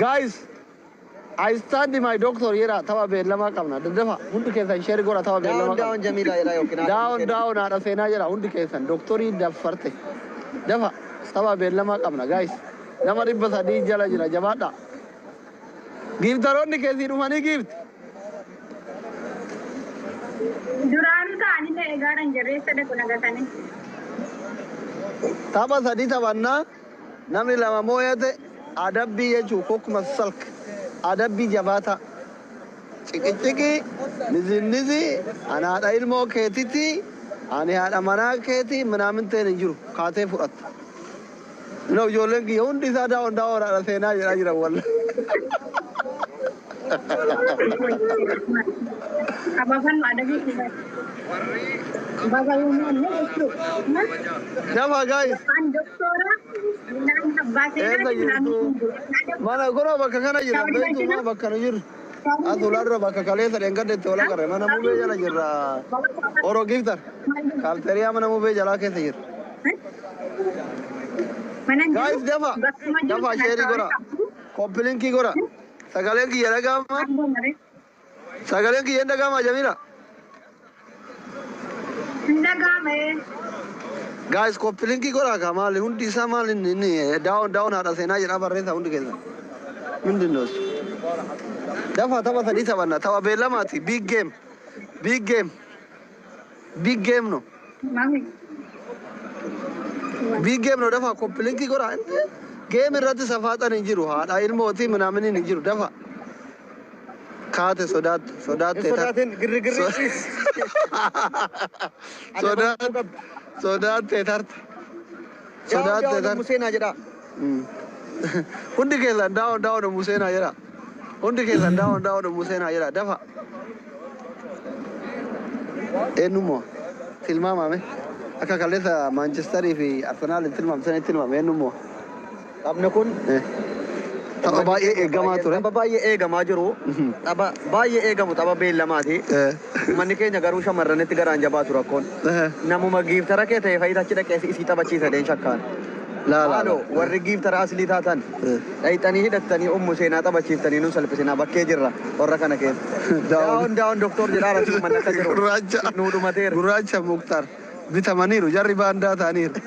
Guys, I stand my doctor jedha, tapha beellamaa qabna. Daddafa, hundi keessan share godha, tapha Down beellamaa down qabna. Jamiilaa jedhaa yookiin haadha Down Museenaa. Down haadha seenaa jedha hundi keessan. Doktorii daffarte. Dafa, tapha beellamaa qabna guys. Nama 300 jala jira, jabaadha. Gifteroonni keessii dhufanii gift. Duraanuu ta'anii ta'e gaaran jarreessa dhaqu nagatanii. Tapha sadii taphannaa, namni lama mooyate adabbii jechuu kokkuma salk adabbii jabaata. Ciqiciqii nizinnizi ani haadha ilmoo keetiti, ani haadha manaa keeti minaamin ta'een hin jiru, kaatee fudhatta. No, ijoolleen kiyya hundi isaa down down haadha seenaa jedhaa jiran walla. Abafannu adabii baga yommuu jechuudha. Dafa guys. An doktora naan abbaa Eessa seenaati naan jirtu? Mana kunoo bakka kana jira, beektu mana bakka nu jirru. As ulaa dura bakka kaleessa dheengadde itti wal agarre mana mubee jala jirra. Oro gifter. Kaalteriyaa mana mubee jalaa keessa jirra. Mana Guys, jiru dafa bakkuma jiru dafa share godha. Copy link godha. Sagaleen kiyya dhaga'ama. Sagaleen kiyya hin dhaga'ama, Jamila? Hin dhaga'ame. Guys, copy link godha ka maali hundi isaa maali inni down down haadha seenaa jedhaa barreessa hundi keessan. Hundi noos. Dafa, tapha sadii taphanna, tapha beellamaati, big game, big game, big game no. Mami. Big game no, dafa copy link godha. Game irratti safaaxan hin jiru, haadha ilmootii minaamin hin jiru, dafa. Kaate sodaatte Hin sodaatte. sodaatin, girrigirri ciis. Sodaatte tarte. Down Sodaatte down tarte. Museenaa jedhaa. Hundi keessan down down Museenaa jedha. Hundi keessan down down Museenaa jedha. Dafa. Eenyummoo tilmaamame akka kaleessa Maanchestarii fi Arsenaal tilmaamsanii tilmaame, eenyummoo? Taphni kun Tapha baay'ee eegamaa ture. Tapha baay'ee eegamaa jiru. Tapha baay'ee eegamu, tapha beellamaati. Uummanni keenya garuu shamarranitti garaan jabaatu rakkoon. Namuma giiftara kee ta'e fayyita achi dhaqee isii taphachiisa deen shakkaan. Laa laa. Maaloo warri giiftara aslii taatan dhayxanii hidhattanii ummu seenaa taphachiiftanii nu salphisinaa, bakkee jirra warra kana keessa. Down down doktor jedhaa irratti uummanni akka jiru. Gurraacha. Nuu dhumateera. Gurraacha Muktaar bitamaniiru, jarri baandaa ta'aniiru.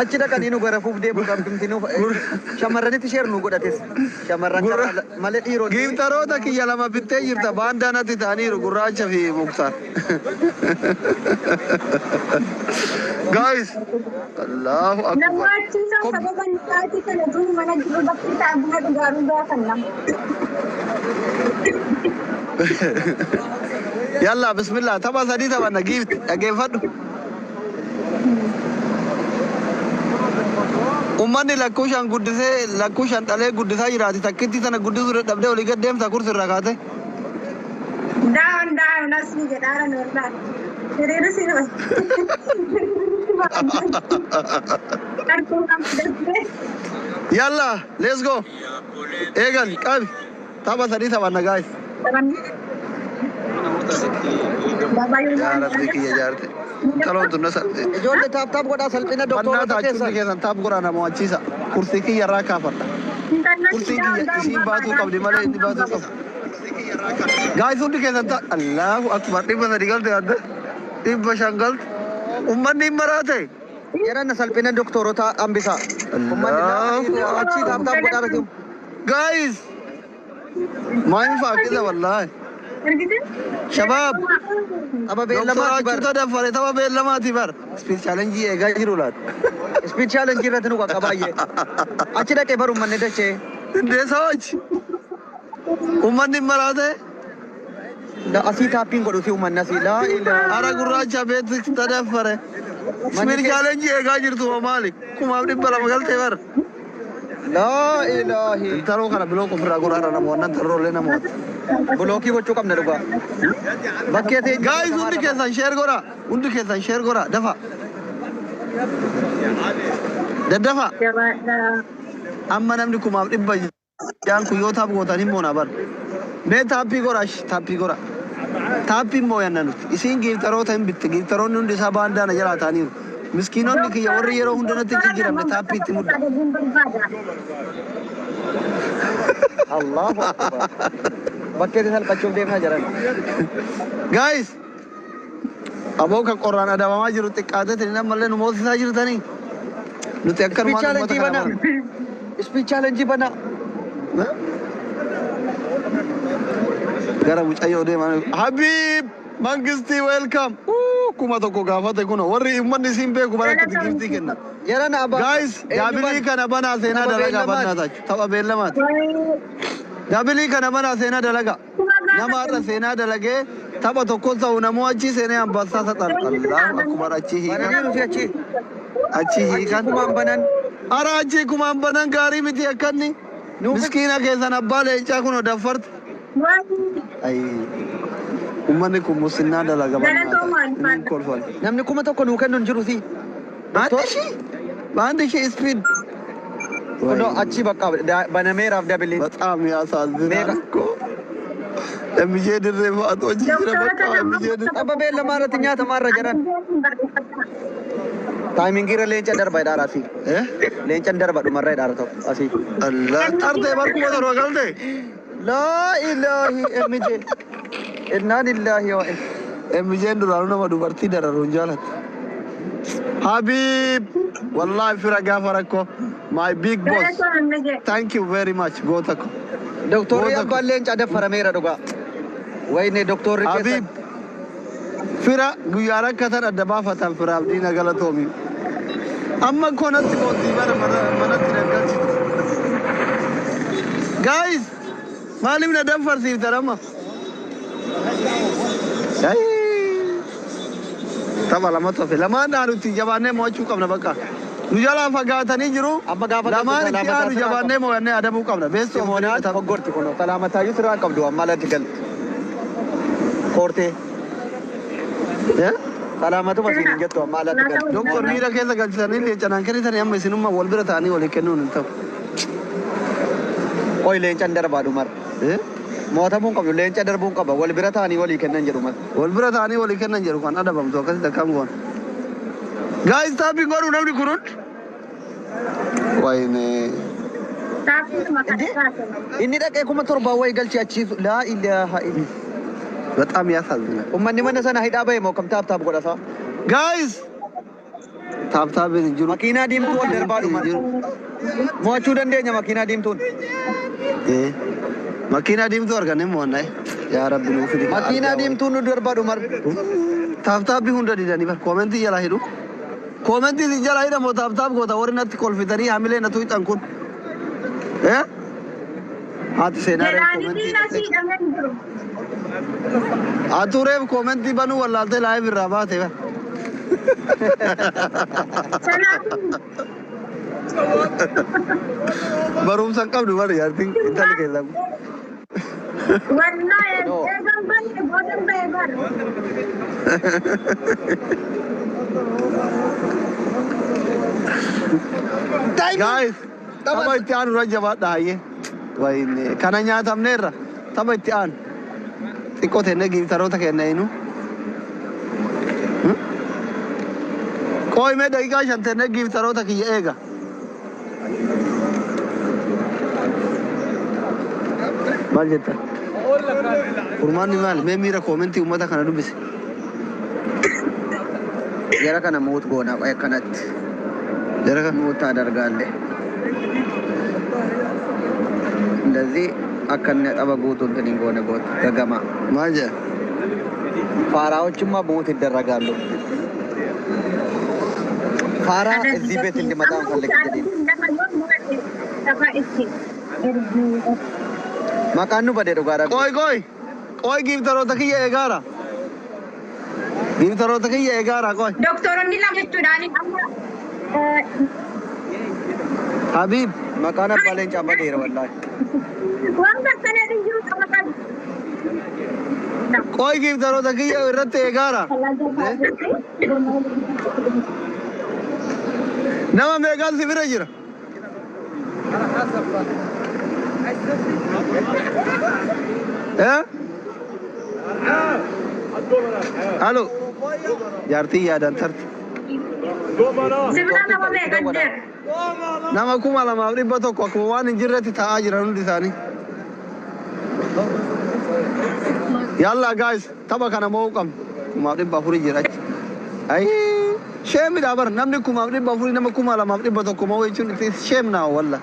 Achi dhaqanii nu garafuuf deemu qabdumti nu shamarranitti share nu godhates. Shamarran karaa malee dhiironni. Gifteroota kiyya lama bittee jirta, baandaa natti ta'aniiru gurraacha fi Muktaar. Guys, Allahu akbar. Nama achiisaa sababa sa'aatii kana tun mana jiru bakki isaa buna dhugaaruu gaafanna. Yalla bismillah, tapha sadii taphanna, gift dhaggeeffadhu. Uummanni lakkuu shan guddisee, lakkuu shan dhalee guddisaa jiraati, takkitti sana guddisuu dadhabdee olii gad deemta kursi irraa kaate. Down down asli jedhaara noorraa. Hiriirri si harkuu kan fudhatte. Yalla, let's go. Eegal qabi, tapha sadii taphanna guys. Yaa Rabbi kiyya jaarte. Taloon tun nasa. Ijoollee, tap tap godhaa, salphina Bannaa doktorota taachuun keessan. Keessan tap godhaa, nama wachiisa. Kursii kiyya irraa kaafadha. Kursii kiyya isiin baatuu qabdi malee inni baatuu qabu. Guys, hundi keessan ta Allahu akbar, 300 galte, adda 500 galte. Uummanni hin maraate. Jedhan salphina doktorota hambisaa. Uummanni Allahu achii tap tap godhaa irratti. Guys, ما ينفع كده والله. Shabaab. Tapha Doktora beellamaati bar. Achuuta daffare, tapha beellamaati bar. Speed challenge eegaa jiru laata? Speed challenge irratti nu qaqqabaayyee. Achi dhaqee bar uummanni dachee. እንዴ ሰዎች, uummanni hin maraate. Asii taappiin godhuti uummanni asii. Laa ilaa. Ara gurraacha beetti tadaffare. Speed challenge eegaa jirtu moo maali? 1200 galtee bar. Laa ilaahi. Intaloo kana block ofirraa godhaadha, namoonni tarroollee namoota. Block gochuu qabna dhugaa. Bakkee ta'e. Guys, hundi keessan share godha. Hundi keessan share godha. Dafa. Daddafa. Amma namni 1600 kun yoo tap gootan hin moona bar. Mee taappii godha, taappii godha. Taappiin mooyanna nuti. Isiin gifteroota hin bitte. Gifteroonni hundi isaa baandaana jalaa ta'aniiru. Miskiinonni kiyya warri yeroo hunda natti hin jijjiiramne taappii itti mudda. Allahu akbar. Bakkeetti salphachuuf deemaa jiran. Guys, aboo kan qorraan adabamaa jiru xiqqaateetiin ammallee nu moosisaa jirtanii. Nuti Speed akkanumaan challenge uummata kana banaa. Speed challenge banaa. Gara mucayyoo deeman. Habib Mangistii, welcome. 1000 gaafate kun warri uummanni isiin beeku bara akkatti giftii kenna. Jaran abbaa. Guys, double kana banaa seenaa Tapha dalagaa beellamaati. bannaa taachu. Tapha beellamaati. Double kana banaa seenaa dalagaa. Nama har'a seenaa dalagee tapha tokko ta'u namoo achi seenee ambassaa saxan. Allahu akbar, achi hiikan. Bananii nuti achi. Achi Achi hiikan. kumaan banan. Ara achi kumaan banan gaarii miti akkanni. Miskiina keessan abbaa leencaa kun daffarti. Ay, uummanni kun musinnaa dalaga Galatoomaa. bannaa. Inni kolfan. Namni 1000 nuu kennu hin jiru si. በአንድ ሺህ speed. Kunoo achi bakka banameeraaf double. በጣም ያሳዝናል Meeqa? እኮ እምዬ ድሬ fa'aatu hojii jira bakka እምዬ ድሬ. Tapha beellamaa irratti nyaatamaarra jiran. Timingii irra leenca darba jedhaara asii. Eh? Leencan darba dhumarra jedhaara tokko asii. Allah tarte bar 7000 galte. Laa ilaahi MJ. Innaa lillaahi wa inna. እምዬን duraanuu nama dubartii dararu hin jaalatu. Habib, wallahi fira gaafa rakkoo, my big boss, thank you very much, goota ko. Doktorri Goota abbaan leencaa daffarameera dhugaa. Wayne doktorri Habib, fira guyyaa rakkatan adda baafatan firaaf diina, galatoomi. Amma konatti mootii bara manatti daggalchitu. Guys, maaliif na danfarsiiftan amma? Ay, tapha lamatu hafe. Lamaan dhaanu itti jabaannee mo'achuu qabna bakka. Nu jalaa fagaatanii jiru. Amma gaafa Lamaan galtu itti aanu salaamataa jabaannee mo'annee adabuu qabna. Beessoo Simoonaa foggorti kunoo salaamataayyuu sirraa qabdu amma alatti galti. Koortee salaamatuma siin hin jettu amma alatti galti. Doktor miira keessa galchisanii leencanaan kennitanii amma isinummaa wal bira ta'anii walii kennuun hin ta'u. Qoy leencan darbaa dhumarra. Eh? Mo'atamuu hin qabdu, leenca darbuu hin qaba, wal bira ta'anii walii kennan jedhu mal. Wal bira ta'anii walii kennan jedhu kan adabamtu akkasitti akkam goon. Guys, taappiin godhu namni kun hundi. Wayne. Inni dhaqee 7000 wayii galchee achi laa ilaaha illa. በጣም ያሳዝናል። Uummanni mana sana hidhaa bahe moo kam tap tap godhasa? Guys, tap taappiin hin jiru. Makiinaa diimtuu ol darbaa dhumarra. Mo'achuu dandeenya makiinaa diimtuun. Eh. Makiinaa diimtuu arganne mo'annaa. Yaa Rabbi nuu fidi. Makiinaa diimtuun nu darbaa dhumarra. Tap taappii hunda didanii bar commentii jala hidhu. Commentii si jala hidhamoo tap tap goota warri natti kolfitanii hamilee na tuqxan kun. Eh? Haati seenaa reef commentii hidhatte. Atuu reef commentii banuu wallaaltee live irraa baate bar. Barumsa hin qabdu bar jaartiin intalli keessan. Wallahi eegan banne boodan bahe bar. Guys, tapha itti aanu irra jabaadha hayyee. Wayne kana nyaatamneerra tapha itti aanu. Xiqqoo tennee giftaroota kenna inu. Qooyi mee daqiiqaa 5 tennee giftaroota kiyya eega. Maal jetta? Furmaanni maali? Mee miira commentii uummata kana dubbise. Jara kana mute goona qoy akkanatti. Jara kana. Mute አደርጋለሁ። እንደዚህ akkanni tapha guutuu እንትን hin goone gootu gagama. Maal jedha? ፋራዎችማ mute ይደረጋሉ። ፋራ እዚህ ቤት እንዲመጣ እንፈልግ jedhin. Tapha itti erguu. Maqaan nu bade dhugaa Rabbi. Qoy qoy. Qoy giftaroota kiyya eegaara. Giftaroota kiyya eegaara qoy. Doktoronni lama jechuudhaan amma Habib. Maqaan abbaa leencaa badeera wallaahi. Waan bakka hin jiru qaba qabu. Qoy giftaroota kiyya irratti eegaara. Nama meeqaan si bira jira? Eh? Halo. Jaartii yaadan tarti. Sibira nama meeqa jira? Nama 2100 akkuma waan hin jirretti taa'aa jiran hundi isaanii. Yalla guys, tapha kana mo'uu qabna. 1400 jira achi. Ayii, sheemidha bar namni 1400 nama 2100 mo'uu jechuun it is shame now walla.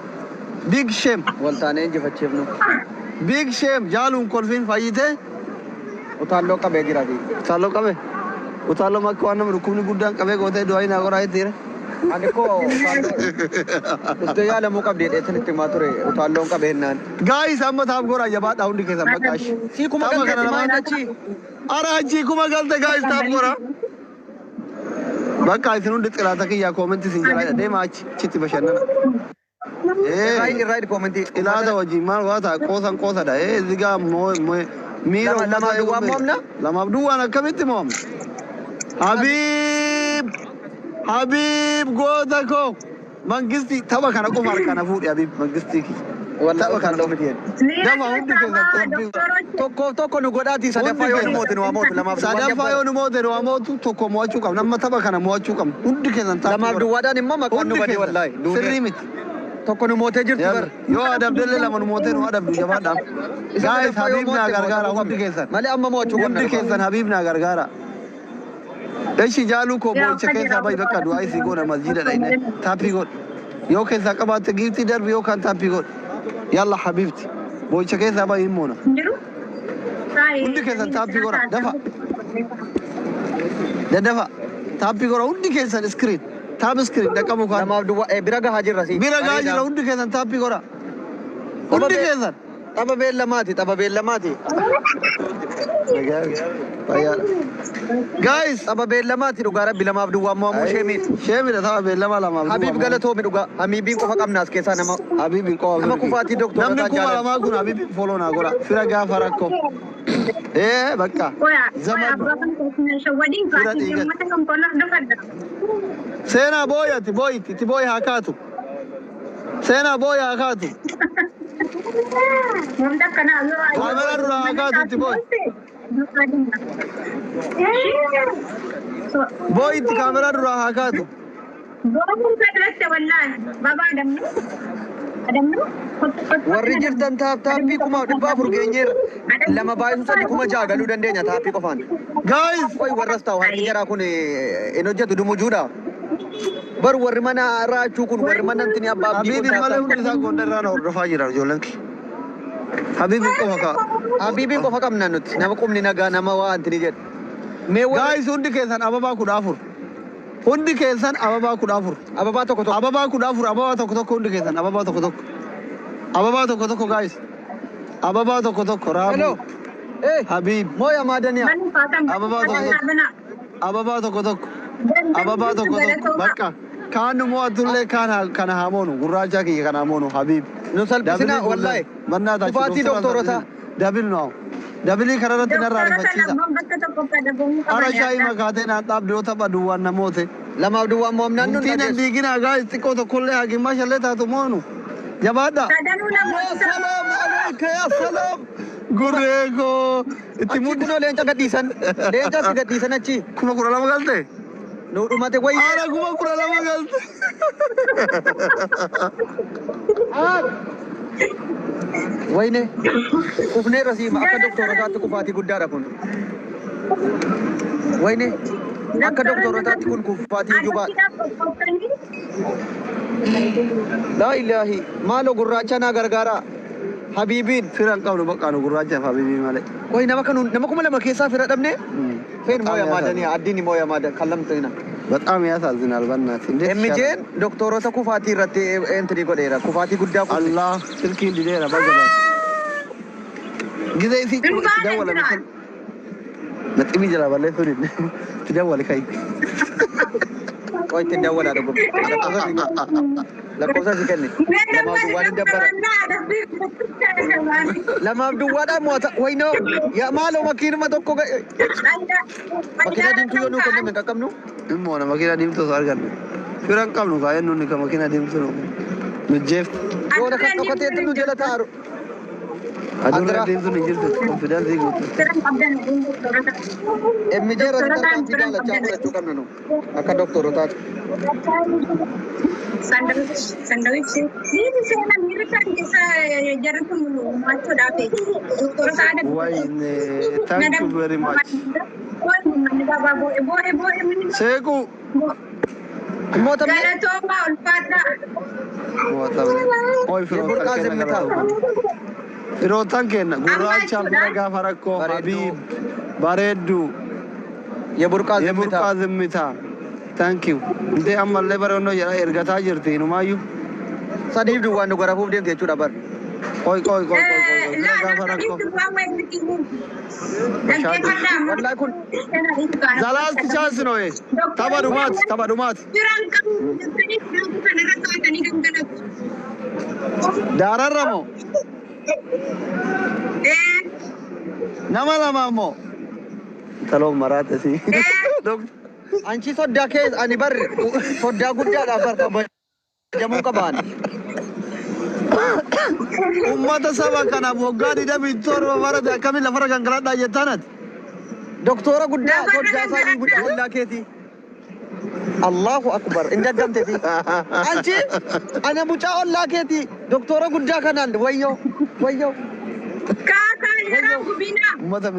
Big shame. Wal taanee injifachiifnu. Big shame jaaluun kolfiin fayyitee Utaalloo qabee jira. Utaaloo qabe. Utaaloo akka waan nama dhukkubni guddaan qabee gootee du'aa hin goraa itti jira. Ani koo utaalloo dhuftee yaalamuu qabdi jedhee itti himaa ture utaalloon qabee hennaan. Guys, amma tap goraa jabaadhaa hundi keessan bakka ashi. Sii kuma Tapha galteetti kana maal lamaan. achi? Ara achi kuma galte guys tap goraa. Bakka isin hundi xilaata kiyyaa comment isin jala deema achi achitti bashannana. Irraa irraa comment. Xilaata wajjin maal waa ta'a qoosan qoosadha. እዚህ ጋ miira Lamaaf duwwaan mo'amna? Lamaaf duwwaan akkamitti mo'amna? Habiib Habiib goota koo mangisti tapha kana qofa harkaan fuudhe Habiib mangistii kiyya. Wallaahi Tapha kana utaalloo miti jedhe. Dafa hundi keessan xabbii. Tokkoof tokko nu godhaati sadaffaa yoo nu moote nu haa mootu lamaaf duwwaan Sadaffaa yoo nu moote nu haa mootu tokko mo'achuu qabna. Amma tapha kana mo'achuu qabna. Hundi keessan tap Lamaaf duwwaadhaan immoo maqaan nu Hundi badee keessan. wallaahi. Sirrii miti. Tokko nu mootee jirti bar. Yoo adabdellee lama nu mootee nu adabdu jabaadhaa. Isa Guys, sadaffaa yoo Habiib naa moote gargaara mo'atamuu hundi qabna. keessan. Malee amma mo'achuu qabna. Hundi keessan Habiib naa gargaara. Eshi jaaluu koo boo'icha keessaa bahi bakka du'aa isii goona masjiida dhayne tap godh. Yoo keessaa qabaatte giiftii darbi yookaan tap godh. Yalla habibti. Boo'icha keessaa bahi hin moona. Jiru? Hundi keessan tap godha dafa. Daddafa. Tap godha hundi keessan screen. Tap screen dhaqqabu kaan. Lamaaf duwwaa bira gahaa jirra si. Bira gahaa jira hundi keessan tap godha. Hundi keessan. Tapha beellamaati tapha beellamaati. Fayyaadha. Guys. Tapha beellamaati dhugaa rabbi lamaaf duwwaan mo'amuu sheemiidha. Sheemidha tapha beellama lamaaf duwwaa. Habiib galatoomi dhugaa. Habiibiin qofa qabna as keessaa nama. Habiibin qofa. Nama kufaatii doktora Namni kuma jaalladha. lamaa kun Habiibin follow naa godha. Fira gaafa rakkoo. Bakka. Zaman. Fira dhiigan. Seenaa booyati booyiti itti booyi haa kaatu. Seenaa booyi haa kaatu. Kaameraa dura haa kaatu itti booyi. Booyitti kaameraa dura haa kaatu. Warri jirtan tap tap 400,000 geenyeerra. Lama baay'isuu sadi 6,000 galuu dandeenya tap qofaan. Guys. Qoy warras ta'u harki jaraa kun hin hojjetu dumujuudha. Bar warri mana raachuu kun warri mana intini abbaa abdii kun Habiibin malee tap hundi isaa gonda irraa na hordofaa jira ijoolleen kee. Habiibin qofa kaa. Habiibiin qofa qabna nuti nama qubni nagaa nama waa intini jedhu. Mee warri Guys hundi keessan ababaa 14. Hundi keessan ababaa 14. Ababaa tokko tokko. Ababaa 14 ababaa tokko tokko hundi keessan ababaa tokko tokko. Ababaa tokko tokko guys. Ababaa tokko tokko Hello. Raabu. Eh. Habiib. Mooya maadaniya. Ababaa tokko tokko. Ababaa tokko tokko. Ababaa tokko tokko. Bakka. Kaan nu mo'atullee kaan kana haa moonu gurraacha kiyya kana haa moonu Habiib. Nu salphisinaa wallaahi. Mannaa Kufaatii doktorotaa. Double now. Double kana irratti narraa ariifachiisa. Ara shaayii makaatee naan dhaabde yoo tapha duwwaan namoote. Lamaaf duwwaan mo'amnaan nun Bultiin hin dhageessu. diiginaa guys xiqqoo tokkollee hagimmaa shallee taatu moonu. Jabaadha. Yaa salaam aleeka yaa salaam. Gurree koo itti Achi muddi. kunoo leenca gadhiisan. Leenca si gadhiisan achi. 12,000 galte. Nu dhumate wayi. Ara 12,000 galte. Wayne. Kufneerra siima akka doktorotaatti kufaatii guddaadha kun. Wayne. Akka doktorotaatti kun kufaatii jubaadha. Laa ilaahi maaloo gurraacha naa gargaara. Habiibiin. Fira hin qabnu bakka nu gurraachaaf Habiibii malee. Qoy nama kan nama 2,000 keessaa fira dhabne. Feen mooya maadanii addiin mooya maadan kallamtina. በጣም ያሳዝናል። በእናትህ እንዴት ይሻላል? MJ'n doktoroota kufaatii irratti entry godheera. Kufaatii guddaa kufe. አላህ ስልኪን dideera baga ጊዜ ሲ ትደወለ ምስል ነጥቢ jala balleessuu didne ትደወለ kai. Qoy ittiin dawwalaa dhugum. Lakkoofsa si lakkoofsa si kenne. Lamaaf duwwaan hin dabbara. Lamaaf duwwaadhaan mo'ata. Waynoo yaa maaloo makiinuma tokko ga'e. Makiinaa diimtuu yoo nuu kenname hin qaqqabnu. Immoo makiina diimtuu osoo arganne fira hin qabnu kaayeen nuni ka makiina diimtuu nu jeeftu. Yoona kan dhokateetti nu jala taaru. Adurreen Adra. diimtuun hin jirtu confidence guutuu. MJ irratti tarkaanfii jaalachaa fudhachuu qabna nu. Akka doktorotaatti. Sandwich, sandwich. Miirri seenaa miirri kan keessa jarri kun mo'achuudhaaf doktora saada. Wayne, thank you very much. Boo'e boo'e boo'e. Seequu. Mootamne. Galatoomaa ulfaadhaa. Mootamne. Oi firoottan Burqaa kenna zimmitaa. galatooma. Firoottan kenna gurraacha bira gaafa rakkoo Bareedduu. Habiib bareedduu. የቡርቃ ዝምታ የቡርቃ ዝምታ thank you. Intee ammallee bareennoo jedha ergataa jirti inumaayyuu. Sadiif duwwaan nu garafuuf deemte jechuudha bar. Qoy qoy qoy qoy qoy qoy bira gaafa rakkoo. Wallahi kun The last chance no eh. Tapha dhumaati tapha dhumaati. Firaan qabu jettanii firaan kanarra kaatanii gangalatu. Daararra moo nama lama moo. Taloon maraate si. አንቺ soddaa kee ani bar soddaa guddaadha bar kabajamuu qabaan. Uummata saba kanaaf waggaa 27 barate akkamiin lafarra gangaladhaa jettaan ati? Doktora guddaa soddaa isaanii guddaa ollaa keetii. Allahu akbar hin daggamteeti. Anchi ana mucaa ollaa keetii doktora guddaa kanaan wayyoo wayyoo. Kaakaa yeroo gubinaa Uummata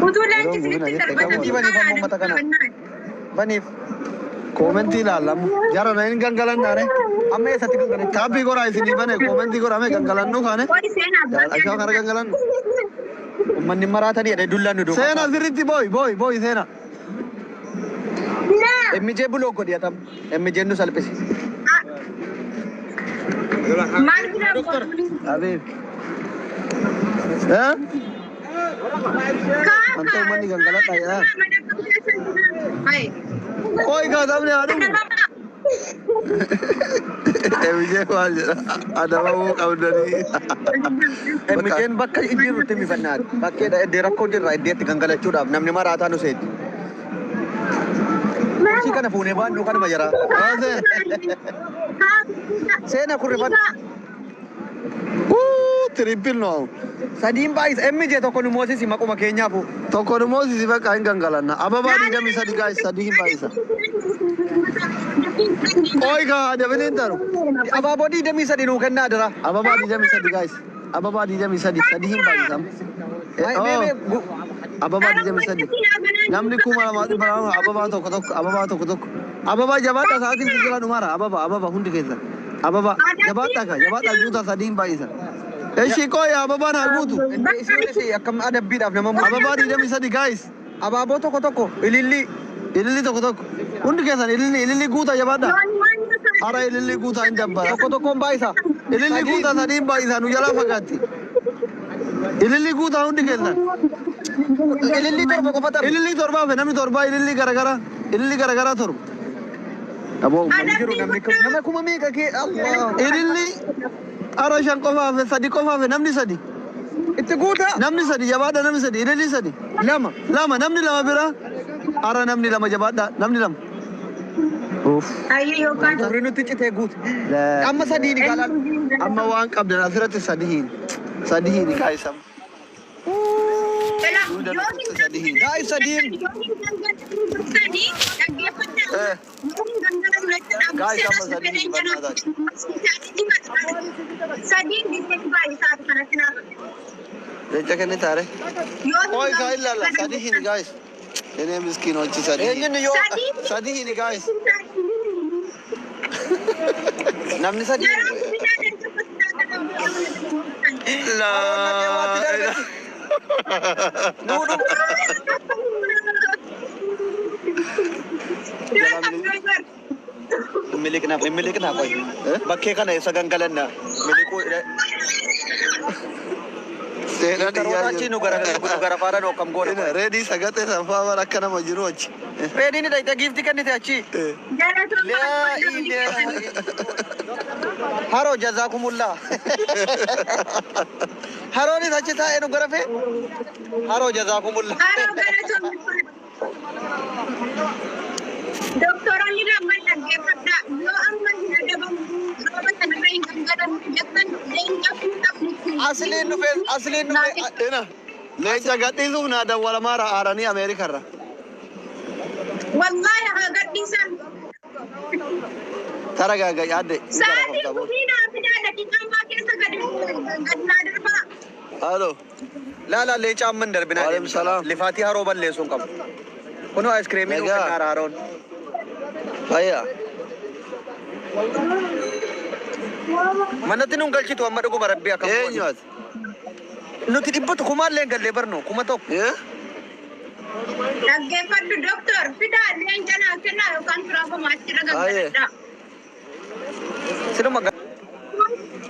utuu leenci Yeroo gubinaa isinitti jette darbatamu Baniif amma uummata kana. Baniif Koomentii ilaalamu. Jara na hin gangalannaare. Amma eessatti gangalachuu? Taappii goraa isinii bane koomentii goraa mee gangalannu kaane. Qo'i seenaa Ashaa kana gangalannu. Uummanni maraatanii jedhee dullaan nu duuba. Seena sirriitti booyi booyi booyi seena. MJ buloo godhi atam. MJ nu salphisi. Maal biraa godhuun? Abiib. Eh? Anta uummanni gangaladhaa jedhaa. Qoy kaa taphni haa dhumu. MJ maal jedha? Adabamuu qabdanii. MJ'n bakka jirrutti mifannaati. Bakkeedha iddoo rakkoo jirra iddoo itti gangalachuudhaaf namni maraataa nu seeti. Ishii kana fuunee baannu kanuma jara. Seena kurrifadhu. Wuu triple no. Sadiin baay'isa. MJ tokko nu moosisi maquma keenyaafu. Tokko nu moosisi bakka hin gangalanna. Ababaa 23 guys sadii hin baay'isa. Qoy kaa adabni hin taru. Abaaboo 23 nuu kennaa dira. Ababaa 23 guys. Ababaa 23 sadii hin baay'isa. Ababaa 23. Namni 2200 ababaa tokko tokko ababaa tokko tokko. Ababaa jabaadhaa sa'aatiin kun jala dhumaara. Ababaa ababaa hundi keessan. Ababaa jabaadhaa kaa jabaadhaa guutaa sadii hin baay'isa. Eshi qoy ababaan haa guutu. Isiinis akkam adabbiidhaaf nama mura. Ababaa 23 guys. Abaaboo tokko tokko ilillii. Ililli tokko tokko. Hundi keessan ililli ililli guutaa jabaadhaa. Hara ililli guutaa hin dabbara. Tokko tokkoon baay'isa. Ililli guutaa sadii hin baay'isa nu jalaa fagaatti. Ililli guutaa hundi keessan. Ilillii torba qofa ta'a. Ililli torbaa fi namni torbaa ililli garagara. Ililli garagara torba. Aboo Hin jiru namni kun nama kuma meeqa kee Allah. Ililli ara shan qofaa fi sadi qofaa fi namni sadi. Itti guutaa. Namni sadi jabaadha namni sadi ililli sadi. Lama. Lama namni lama bira. Ara namni lama jabaadha namni lama. Uff. Ayyee yookaan Turri nutti citee guute. Amma sadiin galaan. Amma waan qabdan asirratti sadiin. Sadiin kaayisam. Guys sadiin. Guys, amma sadiin bannaadha. Sadiin gisee baay'isaa kanatti naaf. Jecha kenni taare. Qoy kaa ilaalla sadiin guys. እኔ ምስኪኖች sadii. Eenyuun yoo Sadiin guys. Namni sadii. Laa. Nuudhu. Miliqna miliqna qoy. Bakkee kana eessa gangalanna? Miliquu. Seenaan Karoota achi nu gara nu gara faara nu akkam goona. Reedii sagaxee sanfaa bara akka nama jiru achi. Reediin dhayite giifti kennite achi. Laa ilaaha. Haroo jazaakumullah. Haroonis achi taa'ee nu garafee. Haroo jazaakumullah. Doktoroonni lamman dhaggeeffadhaa. Yoo amma hin adabamu rooba sanarra hin gangalamne jettan leenca fuudhaaf Asliin dhufee asliin dhufee. Ina leenca gadhiisuuf naa dawwalamaara aaranii Ameerikarra. Wallahi haa gadhiisu. Taragaagga yaadde. Sa'aatiin gumii naa fidaa daqiiqaa ammaa keessa gadi gadi naa darbaa. Halo. Laala leenca amma hin darbinaa. Waalaikum salaam. Lifaatii haroo balleessuu hin qabu. Kunoo aayiskiriimii nuu Egaa. kennaara haroon. Fayyaa. Manatti nuun galchitu amma dhuguma rabbii akkam Eenyu goone. ati? Nuti dhibbatu kumaallee hin gallee barnu kuma tokko. Eh? Dhaggeeffadhu doktor fidaa leenca naa kennaa yookaan turaafama achirra gangaladhaa. Sinuma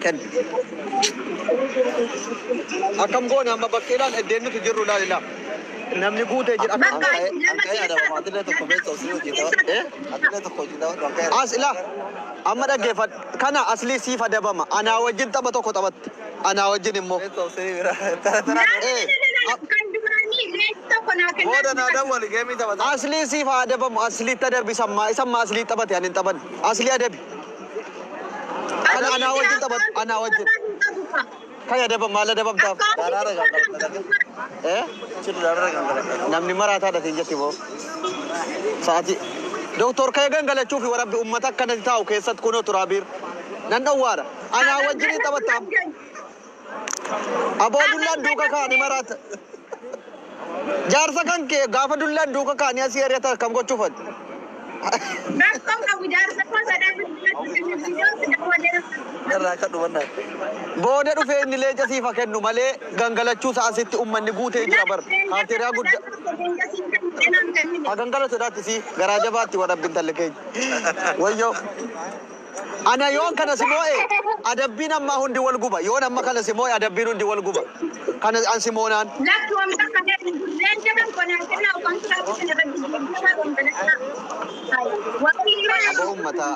kenna. Akkam goone amma bakkeedhaan iddeen nuti jirru ilaalila. Namni guutee jira. Bakka lama Anka'ee adaba atillee tokko beekta osoo hojii keessaa Eh? Atillee tokko hojii tapha anka'ee. As ilaa amma dhaggeeffadhu. Kana aslii siif adabama. Anaa wajjin tapha tokko taphatte. Anaa wajjin immoo. Beekta osoo bira. Tara tara. Eh. Kan duraanii leenci tokko naa kennaa. Booda naa dawwali geemii taphata. Aslii siif haa adabamu. Asliitti adabi sammaa. Isammaa aslii taphate ani hin taphanne. Aslii adabi. Ana anaa wajjin taphatu. Anaa wajjin. Kan adabam maal adabamtaaf? Daraara gangaladha. Eh? Chiru daraara gangaladha. Namni maraataadha siin jetti boo. Sa'aatii. Doktor ka'ee gangalachuuf warabbi uummata akkanatti taa'u keessatti kunoo turaabiir. Nan dhowwaadha. Anaa wajjin taphattaam. Aboo dullaan duuka kaa'anii maraata. Jaarsa kan kee gaafa dullaan duuka kaa'anii asii ari'atan akkam gochuufan? Rakkoon qabu jaarsa koo sadan bilbilatti. Irraa akka dhumannaa. Booda dhufee inni leenca siif haa kennu malee gangalachuu sa'a asitti uummanni guutee jira bar. Kaafteeriyaa guddaa. Haa gangalatu daatti si garaa jabaatti warabbi intalli keenya. Wayyoo. Ana yoon kana si moo'e adabbiin ammaa hundi wal guba. Yoon amma kana si moo'e adabbiin hundi wal guba. Kana an si moonaan. Lakki wanta kana leenca kan konaa kennaa yookaan turaafii kana irratti gangaladhaa. Aboo uummataa.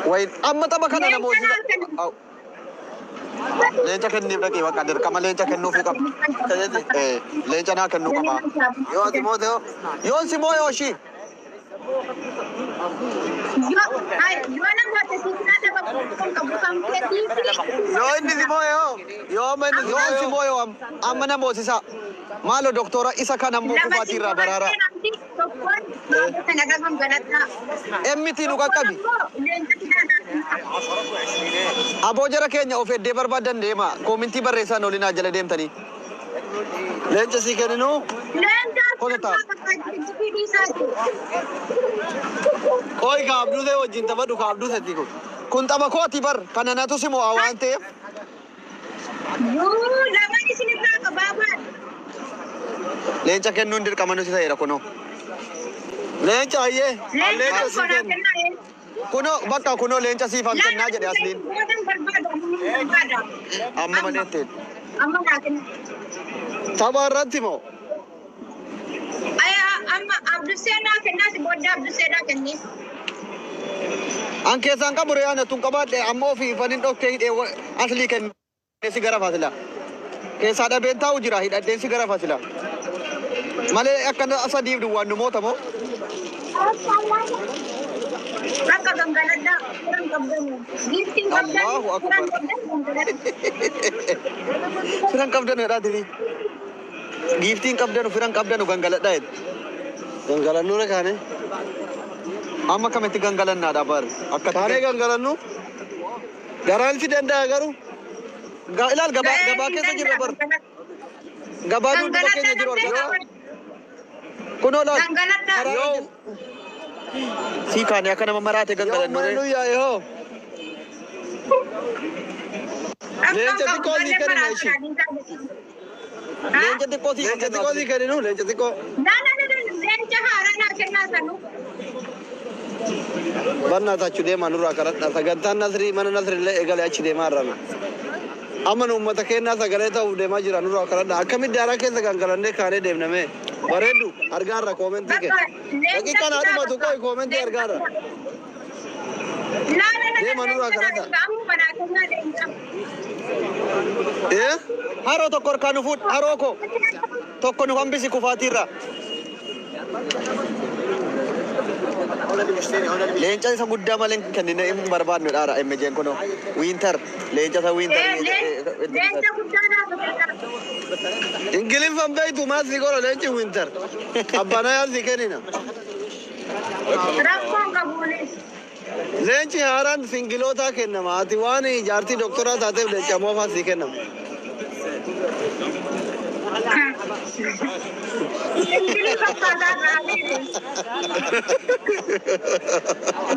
Wayin amma tapha kana namooti. Au. Leenca kenniif dhaqee bakka dirqama leenca kennuufii qaba. Eh, leenca naa kennuu qaba. Yoo ati moote hoo? Yoon si moo'e hoshii. Yoo namoota siifnaa dabalu kan qabu kan keetii fi Yoo inni si moo'e hoo? Yoo amma inni si Yoon moo'e si hoo? moo'e amma namootisa. Maalo doktora isa kan ammoo lama kufaatii irraa baraara. Tokkoon kanarra gangaladhaa. Emmitii nu qaqqabi. Aboo jara keenya of eddee barbaadan deema. Koomintii barreessaan olinaa jala deemtanii. Leenca sii kenninuu? Leenca Kotota. Qoy kaabduu ta'e wajjin taphadhu kaabduu ta'e kun. Kun tapha kooti bar. Kana natu si mo'a waan ta'eef. Yuu lamaan isinirraa qabaa baal. Leenca kennuun dirqama nuti ta'eera kunoo. Leenca ayyee. Leenca Leenca sii konaa kennu. kennaa. Kunoo bakka kunoo leenca siifan kennaa jedhe asliin. Boodan barbaada. Barbaada. Amma malee ittiin. Amma naa kenna. Tapha irratti moo? Amma Abduseenaa kennaati booddee Abduseenaa kenniif. An keessaan qabu re'aan tun qabaadhe amma ofii fanin dhoktee hidhee aslii kennee si gara fasila. Keessaa dhabeen taa'u jira hidhadheen si gara fasila. Malee akka sadiif duwwaan nu moota moo? Bakka gangaladhaa firan qabdan. Giiftiin qabdan. Allahu akbar. Firan qabdan gangaladhaa. Firan qabdanu jedhaatini. Giiftiin qabdanu firan qabdanu gangaladhaa jedhe. Gangalannuu kaane. Amma kamitti gangalannaadha bar. Akka Kaanee gangalannu. Garaan si danda'a garuu. Ilaal gabaa gabaa keessa jirra bar. Gabaa dudduuba keenya jiru argaa. Kunoo laal. Gangaladhaa. Karaa Yoo Sii kaane akka nama maraate yoo gangalannu mana ree. nu yaa'e hoo? Leenca xiqqoo sii kennina ishii. Leenca xiqqoo sii Leenca xiqqoo sii kenninu leenca xiqqoo. Leenca haaraa naa kennaa sanuu. Barnaa achi deemaa nurraa kadhadha. Sagantaan nasrii mana nasrii illee eegale achi deemaa irrana. Amma nu uummata keenyaa sagalee ta'uuf deemaa jira nurraa kadhadha. Akkamitti daaraa keessa gangalannee kaanee deemname? Bareedu argaarra koomentii kee. Daqiiqaan haa dhumatu qoy koomentii argaarra. Deema nurraa kadhadha. Eh? Haroo tokko harkaa nu fuudh haroo koo tokko nu hambisi kufaatiirra. Leenca isa guddaa malee hin kennine hin barbaadnu dhaara MJ'n kunoo. Winter leenca isa winter. Leenca guddaa naaf kenna. Ingiliffan beektu maal si godha leenci winter. Qabbanayaa si kennina. Rakkoon qabuunis. Leenci haaraan singilootaa kennama. Ati waan jaartii doktoraa taateef leenca moofaa si kennama. Ingilii fakkaataa irraa.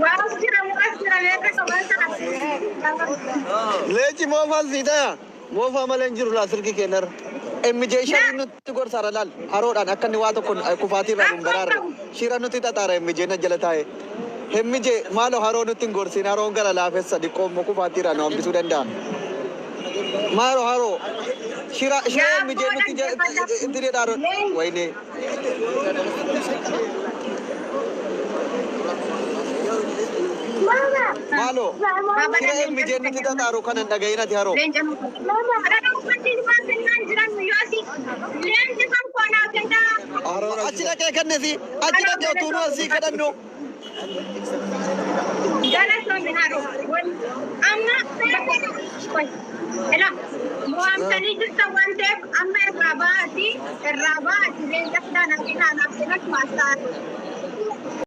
Waas jira mukas jira meeqa qaban sana. Leenci moofaan si taya. Moofaa malee hin jiru laa silki kennarra. MJ shirri nutti gorsaara laal haroodhaan akka inni waa tokko kufaatii irraa nun baraarre shira nutti xaxaara MJ na jala taa'e. MJ maaloo haroo nutti hin gorsin, haroon gara laafessa diqqoo immoo kufaatii irraa nu hambisuu danda'a. Maaloo haroo shira shira MJ nutti itti jedhaa wayinee. Maaloo shira MJ nutti xaxaaru kana hin dhagahin ati haroo. Leenca nu leenci kan koonaa kennaa. Achi dhaqee kennisi, achi dhaqee utuu nu asii kadhannu. Galatoomi haroo. Amma ela mo'amtanii jirtan waan ta'eef amma irraa ba'aati leenca fidaa naaf kennaa naaf kennatu maasaa.